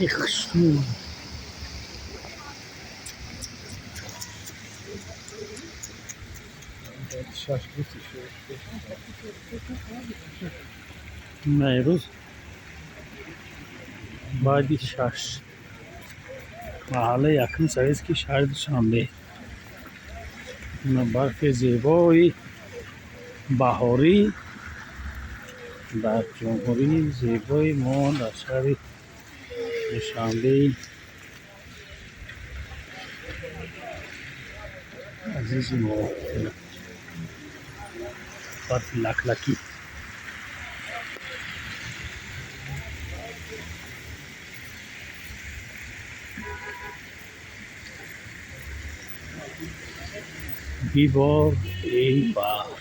Их, хушрӯ. Имрӯз баъди шаш, маҳаллаи якум Советский, шаҳри Душанбе. Барфи зебои баҳорӣ дар ҷумҳурии зебои мо, дар шаҳри Душанбеи азизи мо. Барфи лаклакӣ. Бибор, эй барф.